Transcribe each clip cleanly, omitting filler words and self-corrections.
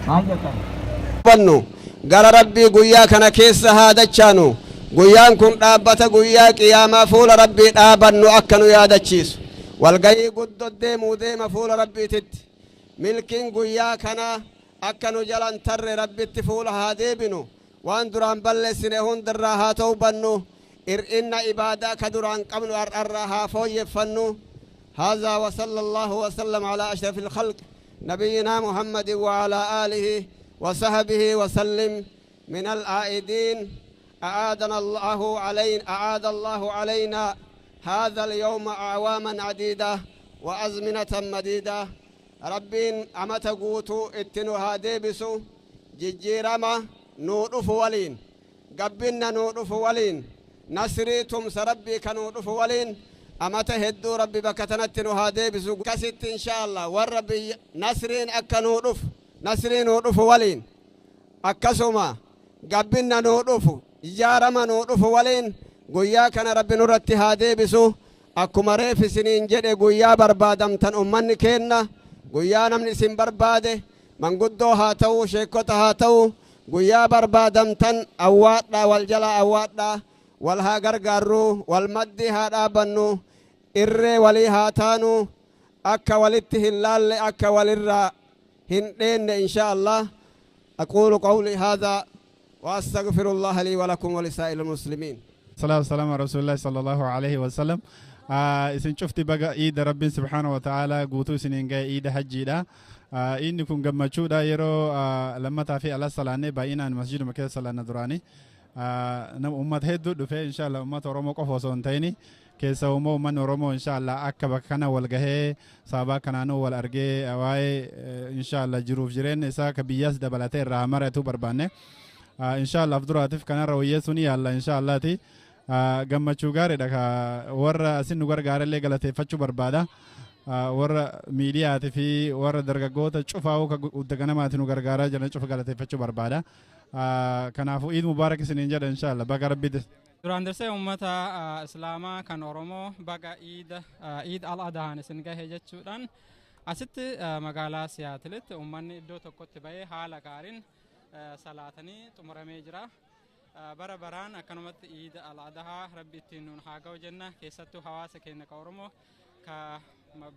Maal jettan? Bannu gara Rabbii guyyaa kana keessa haa dachaanu. Guyyaan kun dhaabbata guyyaa qiyaamaa fuula Rabbii dhaabannu akka nu yaadachiisu. Walgayii guddoo deemuu deema fuula Rabbiititti. Milkiin guyyaa kana akka nu jalan tarre Rabbitti fuula haa deebinu. Waan duraan balleessine hundarraa haa tawbannu. Ir'inna ibaadaa ka duraan qabnu har'arraa haa fooyyeffannu. هذا وصلى الله وسلم على أشرف الخلق نبينا محمد وعلى آله وصحبه وسلم. من العائدين، أعادنا الله علينا، أعاد الله علينا هذا اليوم أعواما عديدة وأزمنة مديدة. Rabbiin amata guutuu itti nu haa deebisu. Jijjiirama nuu dhufu waliin, gabbinna nuu dhufu waliin, nasrii tumsa Rabbii ka nuu dhufu waliin amata hedduu Rabbi bakka tanatti nu haa deebisu. Akkasitti insha Allah warra biyya nasriin akka nuu dhufu, nasrii nuu dhufu waliin, akkasuma gabbinna nuu dhufu, ijaarama nuu dhufu waliin guyyaa kana Rabbi nurratti haa deebisu. Akkuma reef isiniin jedhe, guyyaa barbaadamtan ummanni keenna, guyyaa namni isin barbaade, manguddoo haa ta'u, sheekota haa ta'u, guyyaa barbaadamtan awwaadhaa, wal jala awwaadhaa, wal haa gargaarru, wal maddii haa dhaabannu, irree walii haa taanu, akka walitti hin laalle, akka walirraa hin dheenne insha Allah. أقول قولي هذا وأستغفر الله لي ولكم ولسائر المسلمين. الصلاة والسلام على رسول الله صلى الله عليه وسلم. Isin cufti baga iida Rabbiin سبحانه وتعالى guutuu isiniin ga'e, iida hajjiidha. Inni kun gammachuudha. Yeroo lammataa fi ala salaannee baay'inaan masjiduma keessa salaanna duraanii. Nama ummata hedduu dhufe inshallah. Ummata Oromoo qofa osoo hin ta'ini, keessa immoo uummanni Oromoo inshallah akka bakka kana wal gahee sababa kanaanuu wal argee waa'ee inshallah jiruuf jireenya isaa ka biyyaas dabalatee irraa maratu barbaanne. Inshallah duraatiif kanarra wayyeessuu ni yaalla inshallaati. Gammachuu gaariidha. Ka warra asin nu gargaarellee galateeffachuu barbaada. Warra miidiyaatii fi warra dargaggoota cufaa'uu ka gudda ganamaati nu gargaaraa jiran cufa galateeffachuu barbaada. Kanaafuu Iid Mubaarak isiniin jedha inshallah, baga Rabbi. Duraan dursee uummata Islaamaa kan Oromoo baga iida Iid al Adhaan isin gahe jechuudhaan, asitti magaalaa Siyaatilitti uummanni iddoo tokkotti bahee haala gaariin salaatanii xumuramee jira. Bara baraan akkanumatti Iida al Adhaa Rabbi ittiin nuun haa ga'u jenna. Keessattuu hawaasa keenya ka Oromoo ka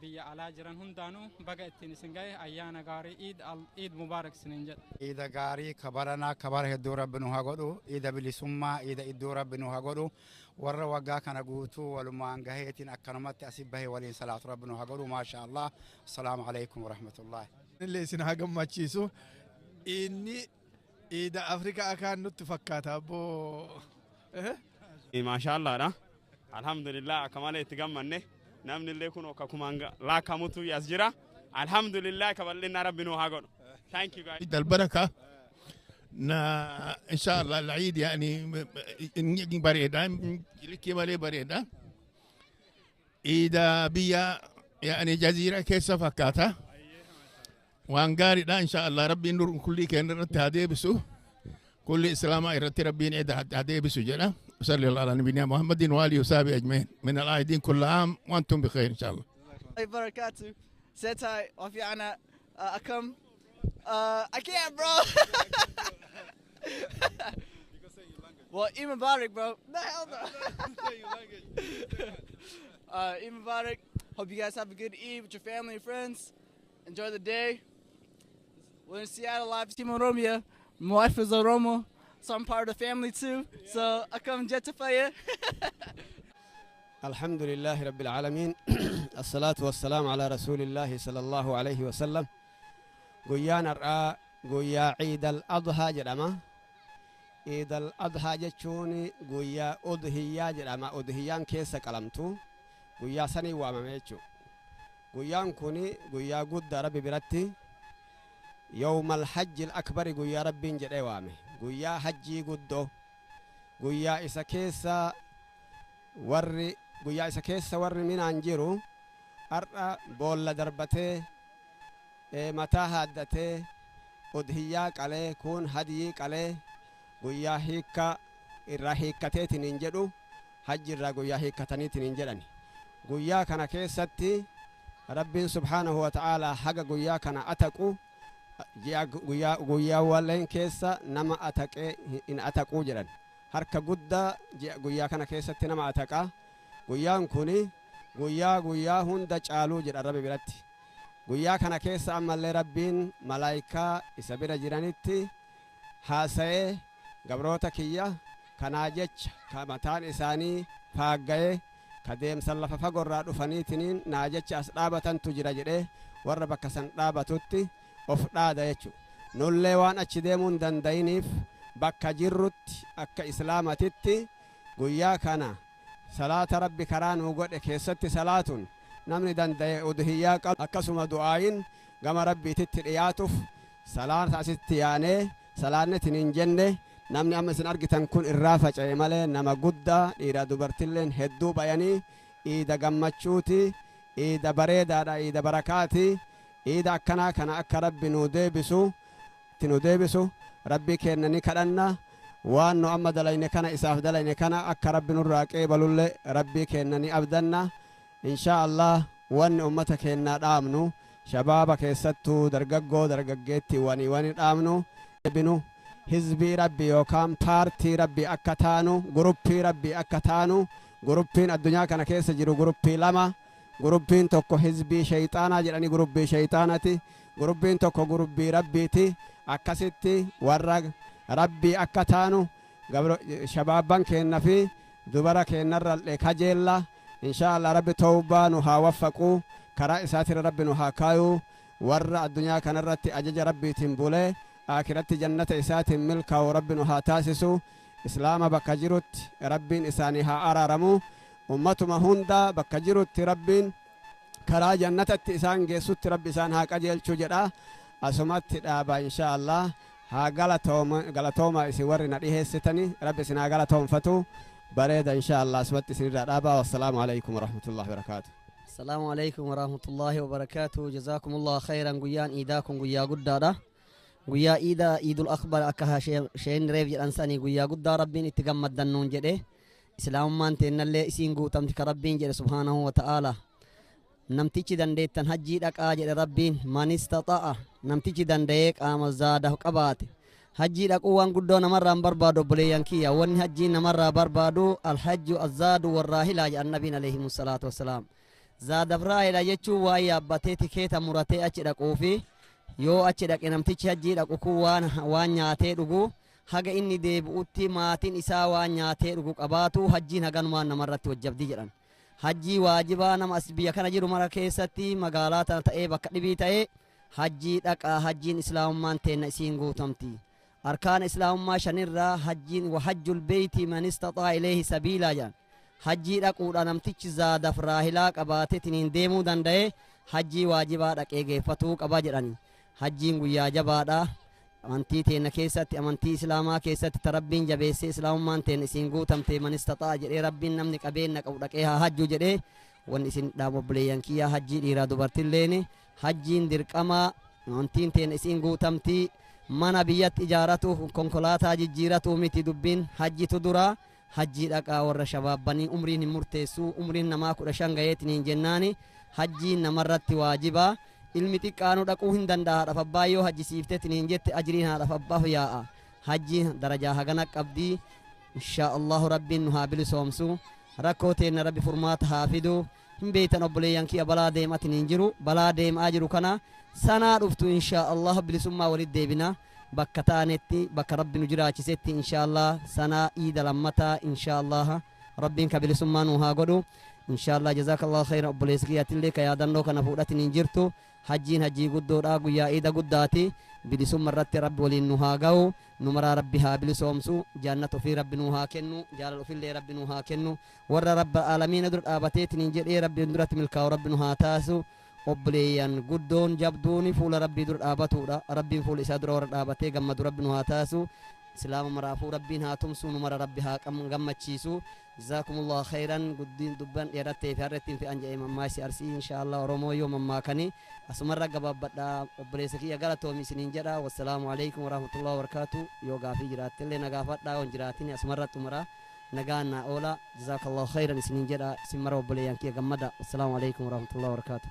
biyya alaa jiran hundaanuu baga ittiin isin gahe, ayyaana gaarii, Iid Mubaarak isiniin jedha. Iida gaarii kabaranaa kabara hedduu Rabbi nu haa godhu. Iida bilisummaa, iida iddoo Rabbi nu haa godhu. Warra waggaa kana guutuu walumaan gaheetiin akkanumatti asi bahee waliin salaatu Rabbi nu haa godhu. Maasha Allah. Assalaamu alaikum warahmatullahi. Illee isin haa gammachiisu. Inni iida Afrikaa kaan nutti fakkaata abboo. Maashaallaadha. Alhamdulillah, akka malee itti gammanne. Namni illee kun akka kumaan laakkamutu as jira. Alhamdulillah, kabal'inna Rabbi nu haa godhu. Thank you guys. عيد البركة نا إن شاء الله. العيد يعني bareeda likki malee bareeda. Iida biyya يعني jaziira keessa fakkaata. Waan gaariidha. إن شاء الله Rabbiin nur kulli keenya irratti haa deebisu, kulli islaamaa irratti Rabbiin haa deebisu jedha. صلى الله على نبينا محمد وآله وصحبه أجمعين. من العائدين، كل عام وأنتم بخير إن شاء الله. وبركاته. Setai, Wafiana, Akam. I can't, bro. Well, Eid Mubarak, bro. No, hell no. Eid Mubarak. Hope you guys have a good Eid with your family and friends. Enjoy the day. We're in Seattle live, Team Oromia. My wife is Oromo, so I'm part of the family too. So Akam Jetafaya. الحمد لله رب العالمين، الصلاة والسلام على رسول الله صلى الله عليه وسلم. Guyyaan har'aa guyyaa Ciid al-Adhaa jedhama. Ciid al-Adhaa jechuun guyyaa udhiyyaa jedhama. Udhiyyaan keessa qalamtu guyyaa sanii waamame jechuudha. Guyyaan kun guyyaa guddaa Rabbi biratti, يوم الحج الأكبر guyyaa Rabbiin jedhee waame, guyyaa hajjii guddoo, guyyaa isa keessa warri, guyyaa isa keessa warri minaan jiru har'a boolla darbatee, mataa haaddatee, udhiyyaa qalee, kun hadiyii qalee, guyyaa hiikka irraa hiikkateetiin hin jedhu, hajji irraa guyyaa hiikkataniitiin hin jedhani. Guyyaa kana keessatti Rabbiin سبحانه وتعالى haga guyyaa kana ataqu Ji'a guyyaa guyyaawwan keessa nama ataqee hin ataquu jedhan. Harka guddaa ji'a guyyaa kana keessatti nama ataqa. Guyyaan kuni guyyaa guyyaa hunda caaluu jedha Rabbi biratti. Guyyaa kana keessa ammallee Rabbiin malaayikaa isa bira jiranitti haasa'ee, gabroota kiyya kanaa jecha ka mataan isaanii faagga'ee, ka deemsan lafa fagorraa dhufaniitiniin naa jecha as dhaabatantu jira jedhee, warra bakka san dhaabatutti of dhaada jechu. Nullee waan achi deemuu hin danda'iniif, bakka jirrutti akka islaamatitti guyyaa kana salaata Rabbi karaa nuu godhe keessatti salaatun, namni danda'e udhiyyaa qabu, akkasuma du'aayin gama Rabbiititti dhiyaatuuf salaata asitti yaanee salaannetin hin jenne. Namni amma isin argitan kun irraa faca'e malee, nama guddaa dhiira dubartilleen hedduu bayanii. Iida gammachuuti, iida bareedaadha, iida barakaati. Iida akkanaa kana akka Rabbi nuu deebisu, itti nu deebisu Rabbii kenna ni kadhanna. Waan nu amma dalayne kana, isaaf dalayne kana, akka Rabbi nurraa qeebalullee Rabbii kenna ni abdanna, inshaa Allah. Wanni ummata kennaa dhaamnu, shabaaba keessattuu dargaggoo dargaggeetti, wani dhaamnu binu hizbii Rabbi yookaan paartii Rabbi akka taanu, guruppii Rabbi akka taanu. Guruppiin addunyaa kana keessa jiru guruppii lama. Guruppiin tokko hizbii shayxaanaa jedhanii, guruppii shayxaanati. Guruppiin tokko guruppii Rabbiiti. Akkasitti warra Rabbii akka taanu shabaabban keenna fi dubara keennarrallee kajeella, inshaa Allah. Rabbi tawbaa nu haa waffaqu, karaa isaatirra Rabbi nu haa kaayuu. Warra addunyaa kanarratti ajaja Rabbiitiin bulee akiratti jannata isaatiin milkaa'u Rabbi nu haa taasisu. Islaama bakka jirutti Rabbiin isaanii haa araaramu. Ummatuma hunda bakka jirutti Rabbiin karaa jannatatti isaan geessutti Rabbi isaan haa qajeelchuu jedha. Asumatti dhaaba, inshaa Allah. Haa galatooma isin warri na dhiheessitani. Rabbi isin haa galatoomfatu. Bareeda, inshaa Allah, asumatti isinirraa dhaaba. Wassalaamu alaykum warahmatullahi wabarakaatu. السلام عليكم ورحمة الله وبركاته. جزاكم الله خيرا. Guyyaan iidaa kun guyyaa guddaadha. Guyyaa iidaa, iidul akbar, akka sheen reef jedhan sanii, guyyaa guddaa Rabbiin itti gammaddannuun jedhe. Islaamummaan teennallee isiin guutamti ka Rabbiin jedhe subhaanahu wa ta'aala. Namtichi dandeettan hajjii dhaqaa jedhe Rabbiin. Man istaxa'a, namtichi danda'ee qaama zaada qabaate hajjii dhaquu. Waan guddoo namarraa hin barbaadu, obboleeyyan kiyya. Wanni hajjiin namarraa barbaadu alhajju azzaadu warraahilaa jedhan nabiin alayhimu salaatu wassalaam. Zaadaf raahila jechuun waan yaabbatee tikeeta muratee achi dhaquufi, yoo achi dhaqe namtichi hajjii dhaqu kun waan nyaatee dhugu, haga inni deebi'utti maatiin isaa waan nyaatee dhugu qabaatu, hajjiin haganumaan namarratti wajjabdi jedhan. Hajjii waajibaa nama as biyya kana jiru mara keessatti, magaalaa tana ta'ee bakka dhibii ta'ee, hajjii dhaqaa. Hajjiin islaamummaan teenna isiin guutamti. Arkaana islaamummaa shanirraa hajjiin. Wahajjul beeyti man istaxaa ilayhi sabiilaa jedhan. Hajjii dhaquudha namtichi zaadaf raahilaa qabaate tiniin deemuu danda'e hajjii waajibaa dhaqee geeffatuu qaba jedhani. Hajjiin guyyaa jabaadha amantii teenna keessatti, amantii islaamaa keessatti ta Rabbiin jabeessee islaamummaan teenna isiin guutamte. Man istaxaa jedhee Rabbiin, namni qabeenya qabu dhaqee haa hajjuu jedhee. Wanni isin dhaabu, obboleeyyan kiyyaa, hajjii dhiiraa dubartilleen hajjiin dirqamaa. Amantiin teenna isiin guutamti. Mana biyyatti ijaaratu, konkolaataa jijjiiratu miti dubbiin, hajjitu dura. Hajjii dhaqaa warra shabaabbanii. Umriin hin murteessu. Umriin namaa 15 gaheetiin hin jennaani hajjiin namarratti waajibaa. Ilmi xiqqaanuu dhaquu hin danda'a. Haadhaaf abbaa yoo hajjisiifteetiin hin jette, ajriin haadhaaf abbaaf yaa'a. Hajjiin darajaa hagana qabdii. Inshaa Allahu Rabbiin nu haa bilisoomsu, rakkoo teenna Rabbi furmaata haa fidu. Hin beeytan, obboleeyyan kiyya, balaa deematin hin jiru. Balaa deemaa jiru kana sanaa dhuftu, inshaa Allah, bilisummaa walit deebina bakka taanetti, bakka Rabbi nu jiraachisetti, inshaa Allah. Sanaa iida lammataa, inshaa Allah, Rabbiin ka bilisummaa nu haa godhu, inshaa Allah. Jazaakallahu khayran, obboleessi kiyyatillee ka yaadannoo kana fuudhatin hin jirtu. Hajjiin hajjii guddoodha, guyyaa iida guddaati. Bilisumma irratti Rabbi waliin nu haa ga'u. Nu maraa Rabbi haa bilisoomsu. Jannata ofii Rabbi nu haa kennu, jaalala ofillee Rabbi nu haa kennu. Warra Rabba aalamiina dura dhaabateetiin hin jedhee Rabbiin duratti milkaa'u Rabbi nu haa taasisu. Obboleeyyan guddoon jabduuni fuula Rabbii dura dhaabatudha. Rabbiin fuula isaa dura warra dhaabatee gammadu Rabbi nu haa taasisu. Islaama maraafuu Rabbiin haa tumsu, nu mara Rabbi haa gammachiisu. Jazaakumullahu khayran. Guddiin dubban dheerattee fi harrettiin fe'an jedhee mammaasi Arsii, insha Allah, Oromoo yoo mammaakani. Asumarra gabaabbadha. Obboleessa kiyya, galatoomi isiniin jedha. Wassalaamu alaikum warahmatullahi wabarakaatu. Yoo gaafii jiraattillee na gaafadha, yoo hin jiraatin asumarra xumura. Nagaan naa oola. Jazaakallahu khayran isiniin jedha. Isin mara, obboleeyyan kiyya, gammada. Wassalaamu alaikum warahmatullahi wabarakaatu.